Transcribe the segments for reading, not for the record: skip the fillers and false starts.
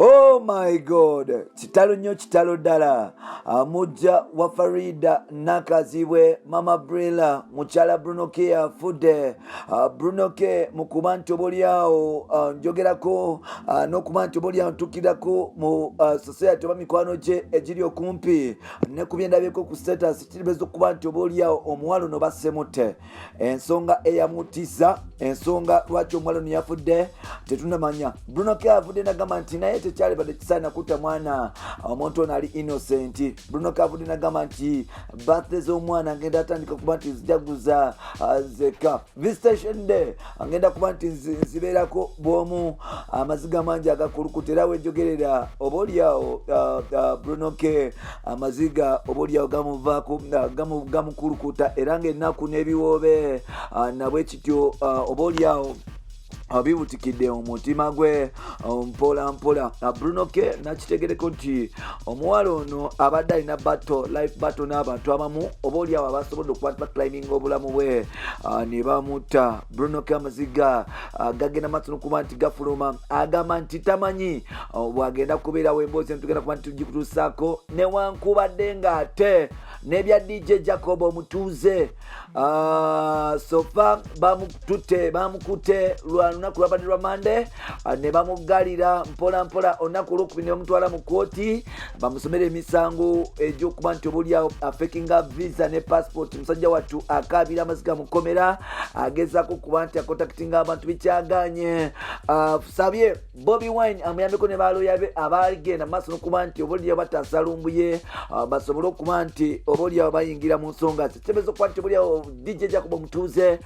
Oh my God, kitalo nnyo, kitalo ddala. Mujja wa Farida Nakazibwe, Mama Brila, mukyala Bruno K afudde. Bruno K mu kuba nti obaolyawo njogerako n'okuba nti obaolyawo ntukirako mu society oba mikwano gye egiri okumpi ne ku byendabyeko ku status, kiribeza okuba nti obaolyawo omuwala ono bassemutte. Ensonga eyamutisa, ensonga lwaki omuwala ono yafudde tetunamanya. Bruno K avudde nagamba nti naye tekyalibadde kisaana kutta mwana, omuntu ono ali innocent. Bruno K avudde nagamba nti birthday z'omwana ngenda atandika kuba nti zijaguza zeka visitation day, ngenda kuba nti nzibeerako bwomu. Amaziga mangi agakulukuta era wejogerera obaoliawo Bruno K amaziga obaoliawo gamuvaako, gamukulukuta era ngaennaku n'ebiwoobe nabwe kityo obaoliawo bibutikidde omutima gwe mpola mpola. Bruno K nakitegereko nti omuwala ono abadde alina battle, life battle n'abantu abamu oba oliawo abasobodde okuba nti baclimbinga obulamu bwe ne bamutta. Bruno K amaziga gagenda maaso nokuba nti gafuluma, agamba nti tamanyi bwagenda kubeerawo. Emboozi eno tugenda kuba nti tugikutuusaako newankubadde ng'ate n'ebya DJ Jacob omutuuze. So far bamututte, bamukutte lwa lunaku lwabadde lwa Mande, ne bamuggalira mpola mpola. Olunaku olwokubiri ne bamutwala mu kooti bamusomere emisango egy'okuba nti obaoliawo afakinga visa ne passport. Musajja wattu akaabira amaziga mu kkomera, agezaako okuba nti acontactinga abantu bikyaganye. Sabye Bobi Wine amuyambeko ne baloya be abagenda maaso nokuba nti obaoliawo bataasa Lumbuye, basobole okuba nti obaoliawo bayingira mu nsonga ze. Kitegeeza okuba nti obaoliawo DJ Jacob omutuuze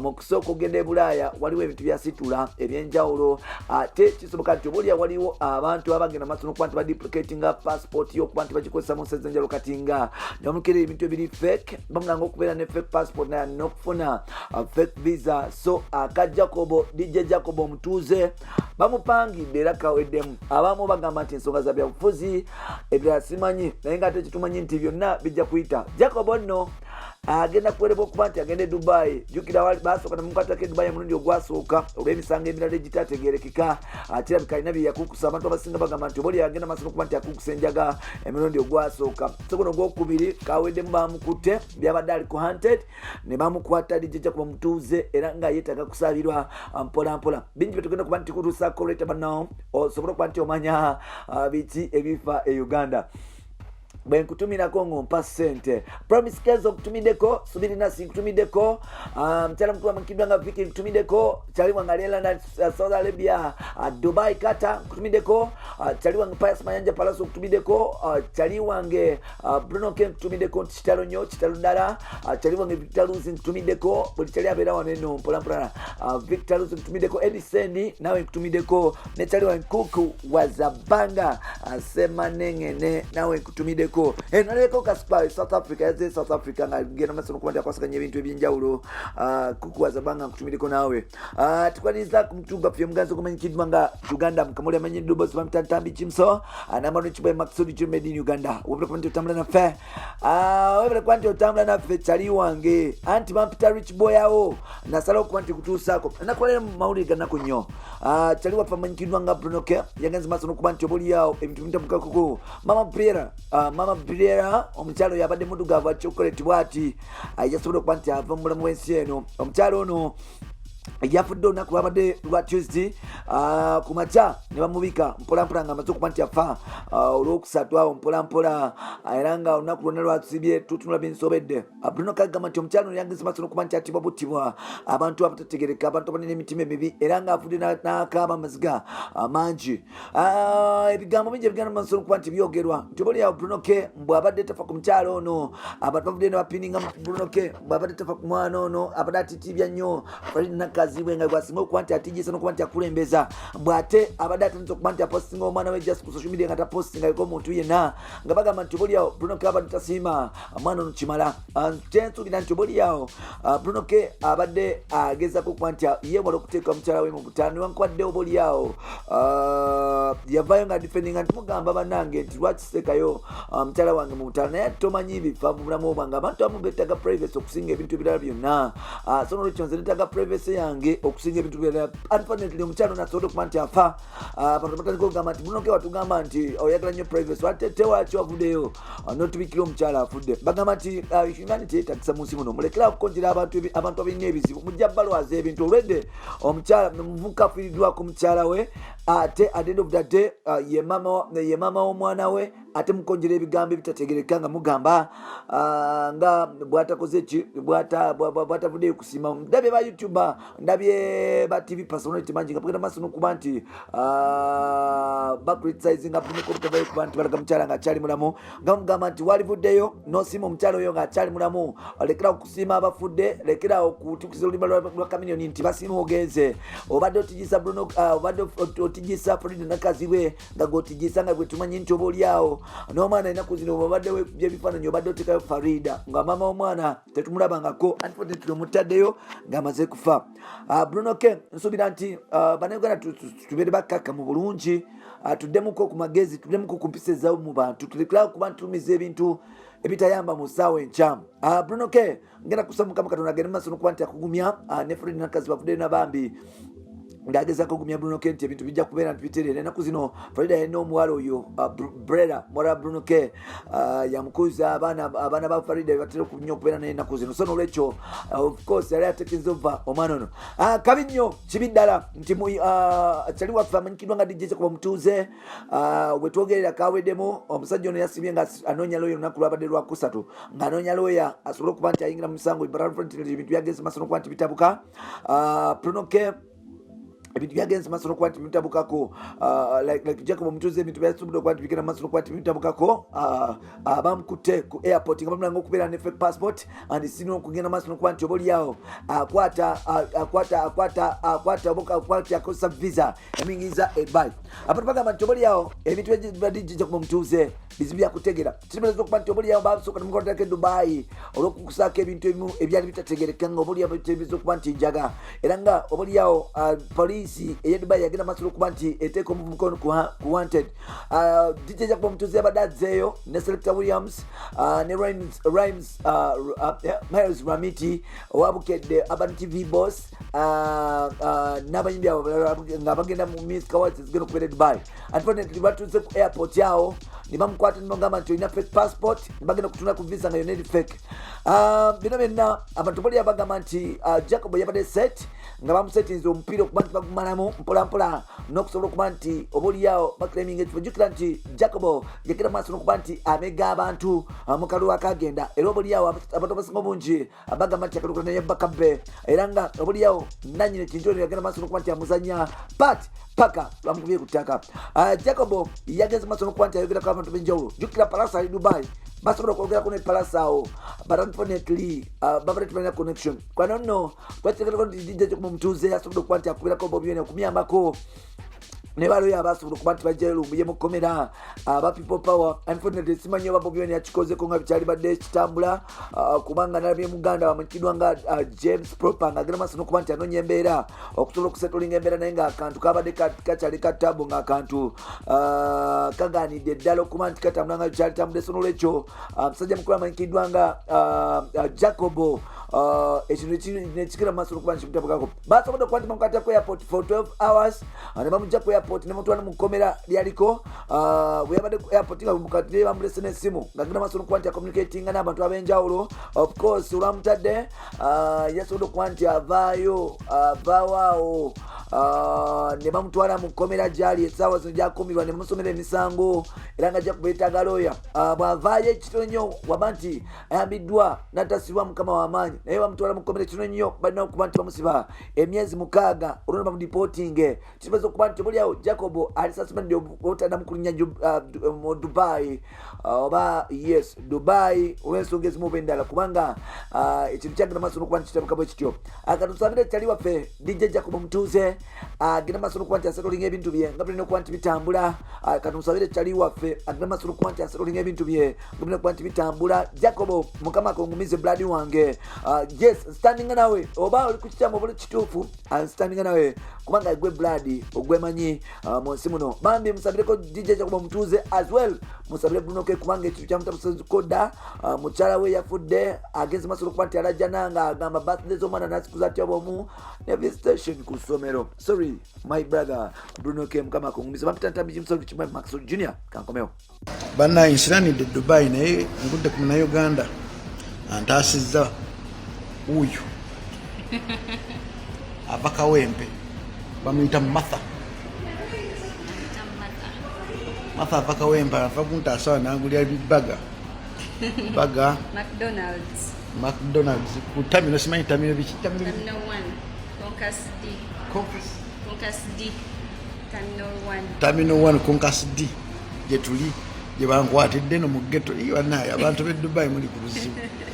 mu kusooka okugenda e Bulaaya waliwo ebintu byasitula ebyenjawulo, ate kisoboka nti obaoliawo waliwo abantu abagenda maaso nokuba nti baduplicatinga passport yokuba nti bagikozesa mu nsi ez'enjawulo, kati nga nebamukera ebintu ebiri fake, bamulanga okubeera ne fake passport naye n'okufuna fake visa. So aka Jacobo, DJ Jacob omutuuze, bamupangidde era kaweddemu. Abamu bagamba nti ensonga za byabufuzi, ebirala simanyi, naye nga ate kitumanyi nti byonna bijja kuyita. Jacob nno agenda kuwerebwa okuba nti agenda e Dubai. Jjukira basooka nemukwatako e Dubai omulundi ogwasooka olw'emisango emirala egitategerekeka. Kirabika alina bye yakukusa. Abantu abasinga bagamba nti oba oli agenda maaso nokuba nti akukusa enjaga emirundi ogwasooka. So guno ogwokubiri kaweddemu, bamukutte byabadde ali ku hunted ne bamukwata DJ Jacob omutuuze, era nga yeetaaga kusabirwa mpola mpola. Bingi byetugenda kuba nti kutuusaako leta bano osobole okuba nti omanya biki ebifa e Uganda. Bwe nkutumirako ng'ompa ssente. Promise Kezo nkutumiddeko, Subirinasi nkutumiddeko, mukyala mukulu amanyikiddwa nga Viki nkutumiddeko, kyali wange ali London, Saudi Arabia, Dubai, Qatar nkutumiddeko, kyali wange Pius Mayanja Palaso nkutumiddeko, kyali wange Bruno K nkutumiddeko nti kitalo nnyo, kitalo ddala. Kyali wange Victor Luzi nkutumiddeko, buli kyali abeera wano eno mpola mpola. Victor Luzi nkutumiddeko, Edison nawe nkutumiddeko, ne kyali wange Kuku Wazabanga Semanengene nawe nkutumiddeko. Naleko Kasipa South Africa, yaze South Africa nga genda maaso nokuba nti akwasaganya ebintu ebyenjawulo. Kuku Wazabanga nkutumiddeko naawe. Tukwaniriza ku mutu gwaffe omuganzi ogumanyikiddwa nga Uganda mukamuli amanyi eddoboozi bamutantambi kimso namano kibwe Maksudi kiri made in Uganda. Webale kuba nti otambula naffe. Webale kuba nti otambula naffe kyali wange anti bampita Rich Boy awo nasalawo okuba nti kutuusaako nakolera mu mawulire ganaku nnyo. Kyali waffe amanyikiddwa nga Bruno K yagenze maaso nokuba nti obaoliawo ebintu bimutabukakoko. Mama Briera, Mama Briera omukyalo oyo abadde muddugavu wa chocolate bwati yasobola okuba nti ava mu bulamu bw'ensi eno. Omukyalo ono yafudde olunaku lwabadde lwa Tuesday ku makya ne bamubika mpolampola nga amaze okuba nti afa olwokusatu awo mpolampola, era nga olunaku lwonna lwasibye tutunula binsobedde. Bruno kagamba nti omukyalo ono yagenze maaso nokuba nti atibwa buttibwa abantu abatategereka, abantu abanene emitima emibi, era nga afudde n'akaaba amaziga mangi. Ebigambo bingi ebigenda maaso nokuba nti byogerwa nti oba oliawo Bruno K mbwe abadde tafa ku mukyalo ono. Abantu bavudde ne bapininga Bruno K mbwe abadde tafa ku mwana ono abadde atitiibya nnyo Farid Nakazibwe, nga gwasinga okuba nti atijisa nokuba nti akulembeza, mbwe ate abadde atandise okuba nti apostinga omwana we just ku social media nga tapostingayoko omuntu yenna, nga bagamba nti obaoliawo Bruno K abadde tasiima omwana ono kimala. Kyensuubira nti obaoliawo Bruno K abadde agezako okuba nti yeewala okuteeka mukyala we mu butaano, newankubadde obaoliawo yavaayo nga defendinga nti mugamba bannange nti lwaki siteekayo mukyala wange mu butaano, naye tomanyi bifa mu bulamu bwange. Abantu abamu beetaaga privacy okusinga ebintu ebirala byonna. So nolwekyo nze neetaaga privacy. yange okusinga ebintu byonna. Unfortunately, omukyalo nasobodde okuba nti afa. Abantu batandika okugamba nti Bruno K watugamba nti oyagala nnyo privacy, ate tewaki wavuddeyo notubikira omukyalo afudde. Bagamba nti humanity yetagisa mu nsi muno, mulekera okukonjera abantu abalina ebizibu, mujja balwaza ebintu. Olwedde omukyala omuvubuka afiiriddwako mukyala we, ate at the end of the day ye maama w'omwana we, ate mukonjera ebigambo ebitategereka nga mugamba nga bwatakoze ki, bwatavuddeyo kusiima. Ndabye ba YouTuber, ndabye ba TV personality bangi nga bagenda maaso n'okuba nti bacriticinga Bruno K obutavayo kuba nti balaga mukyala ng'akyali mulamu, nga mugamba nti walivuddeyo n'osiima omukyala oyo ng'akyali mulamu. Lekera okusiima abafudde, lekera okutuukiza olulimi lwa Chameleone nti basiima ogenze. Obadde otigisa Bruno, obadde otigisa Farida Nakazibwe nga gweotigisa, nga gwe tumanyi nti oba oliawo n'omwana. Ennaku zino obadde wekubya ebifaananyi, obadde otekayo Farida nga maama w'omwana tetumulabangako. Unfortunately, omutaddeyo ng'amaze kufa. Bruno K, nsuubira nti Bannayuganda tubeere bakkakka mu bulungi, tuddemuko ku magezi, tuddemuko ku mpisa ezawo mu bantu, tulekerawo kuba ntulumiza ebintu ebitayamba mu ssaawa enkyamu. Bruno K, ngenda kusaba Mukama Katonda agende maaso nokuba nti akugumya ne Farida Nakazi bavuddeyo nabambi ng'agezaako ogumya Bruno K nti ebintu bijja kubeera nti bitereera. Ennaku zino Farida yalina omuwala oyo Brera, muwala wa Bruno K, yamukuza abaana ba Farida bebatera nnyo okubeera naye ennaku zino. So nolwekyo, of course, yali atekinza ova omwana ono. Kabi nnyo, kibi ddala nti kyali waffe amanyikiddwa nga DJ kuba omutuuze wetwogerera kaweddemu. Omusajja ono yasibye nga anoonya looya olunaku lwabadde lwakusatu, ng'anoonya looya asobole okuba nti ayingira mu musango. Ebintu byagenze maaso nokuba nti bitabuka. Bruno K, ebintu byagenze maaso nokuba nti bitabukako, like Jacob Omutuuze, ebintu byasobodde okuba nti bigenda maaso nokuba nti bitabukako. Bamukutte ku airport nga bamulanga okubeera ne fake passport and sina okugenda maaso nokuba nti oba oliawo akwata akwata akwata akwata oba akwata akozesa visa emuyingiza ebai. Abantu bagamba nti oba oliawo ebintu bya DJ Jacob Omutuuze bizibu byakutegera. Kitegeeza okuba nti oba oliawo basooka nemukwatako e Dubai olw'okukusaako ebintu ebimu ebyali bitategereka, nga oba oliawo bitegeeza okuba nti njaga, era nga oba oliawo poliisi ey'e Dubai yagenda maaso okuba nti eteeka omuvubuka ono ku wanted. DJ Jacob Omutuuze yabadde azzeeyo ne Selector Williams ne Rhymes, yeah, Miles Ramiti owabukedde Urban TV boss, n'abayimbi abo abalala nga bagenda mu Music Awards ezigenda okubeera e Dubai. Unfortunately, batuuse ku airport awo ne bamukwata ne bamugamba nti olina fake passport, ne bagenda kutunda ku visa nga yonna eri fake. Bino byonna abantu bali bagamba nti Jacob yabadde set, nga bamusetinze omupiira okuba nti bagumalamu mpolampola n'okusobola okuba nti oba oliawo baclaiminga ekifo. Jjukira nti Jacobo yagenda maaso n'okuba nti amega abantu mu kalulu akagenda, era oba oliawo abantu abasinga obungi bagamba nti akalulu naye bakabbe, era nga oba oliawo nanyini ekintu eno yagenda maaso n'okuba nti amuzanya but paka bamukubye ku ttaka. Jacobo yagenze maaso n'okuba nti ayogerako abantu b'enjawulo. Jjukira Palasa ali Dubai, basobola okwogerako ne Palasa awo, but unfortunately babadde tebalina connection. Kwano nno twakitegedeko nti DJ Jacob Omutuuze asobodde okuba nti akubirako Bobi Wine okumuyambako ne baloyo abasobola okuba nti bajjayo Lumbuye mu kkomera aba People Power. Unfortunately, simanyi oba Bobi Wine yakikozeko nga bikyali badde kitambula, kubanga nalabye muganda wamanyikiddwa nga James Proper ng'agenda maaso n'okuba nti anoonya embeera okusobola okusettlinga embeera, naye ng'akantu kabadde kakyali katabu, ng'akantu kaganidde ddala okuba nti katambula nga kyali tambudde. So nolwekyo, musajja mukulu amanyikiddwa nga Jacobo, ekintu nekigenda maaso n'okuba nti kimutabukako. Basobodde okuba nti bamukwatira ku airport for 12 hours, ne bamugja ku airport ne mutwala mu kkomera lyaliko. Bwe yabadde ku airport nga bwemukatire bamulese n'essimu ng'agenda maaso n'okuba nti acommunicatinga n'abantu ab'enjawulo. Of course, olwamutadde yasobodde okuba nti avaayo, avaawo awo ne bamutwala mu kkomera gyali essaawa zino gyakuumirwa ne bamusomera emisango, era nga ajja kubeetaaga looya. Bw'avaayo ekitono nnyo waba nti ayambiddwa n'atasibwa, Mukama w'amaanyi, naye bamutwala mu kkomera ekitono nnyo balina okuba nti bamusiba emyezi 6, olwo bamudeportinge. Kitegeeza okuba nti obuliawo Jacobo ali suspended obutaddamu kulinnya mu Dubai, oba yes, Dubai, olw'ensonga ezimu oba endala, kubanga ekintu kyagenda maaso n'okuba nti kitabuka bwe kityo. Katusabire kyali waffe DJ Jacob Omutuuze agenda maaso n'okuba nti asettlinga ebintu bye nga birina okuba nti bitambula. Katusabire kyali waffe agenda maaso n'okuba nti asettlinga ebintu bye nga birina okuba nti bitambula. Jacobo, Mukama akungumize, blood wange. Yes, standinga nawe, oba oli ku kikyamu oba oli kituufu, standinga nawe, kubanga gwe blood ogwemanyi mu nsi muno. Bambi musabireko DJ Jacob Omutuuze, as well musabire Bruno K, kubanga ekintu kyamutabusakoda. Mukyala we yafudde, agenze maaso. asobola okuba nti alajana nga agamba birthday z'omwana nasikuza atya bwomu ne visitation ku ssomero. Sorry my brother Bruno K, mukama akungumiza. Bampita Ntambi Jimson Kimwe Maxwell Junior, kankomewo. Bannaye, nsiranidde Dubai, naye ngudde ku Munauganda antaasizza. Wuuyo ava Kawempe, bamuyita Martha. Martha ava Kawempe, ava kuntaasa, nagulya bibaga baga. McDonald's. McDonald's ku terminal, simanyi terminal biki, terminal. Terminal 1. Concourse D. Concourse. Concourse D. Terminal 1. Terminal 1, Concourse D, gye tuli, gye bankwatidde no mu ghetto. Bannaaye, abantu b'e Dubai muli ku buzibu.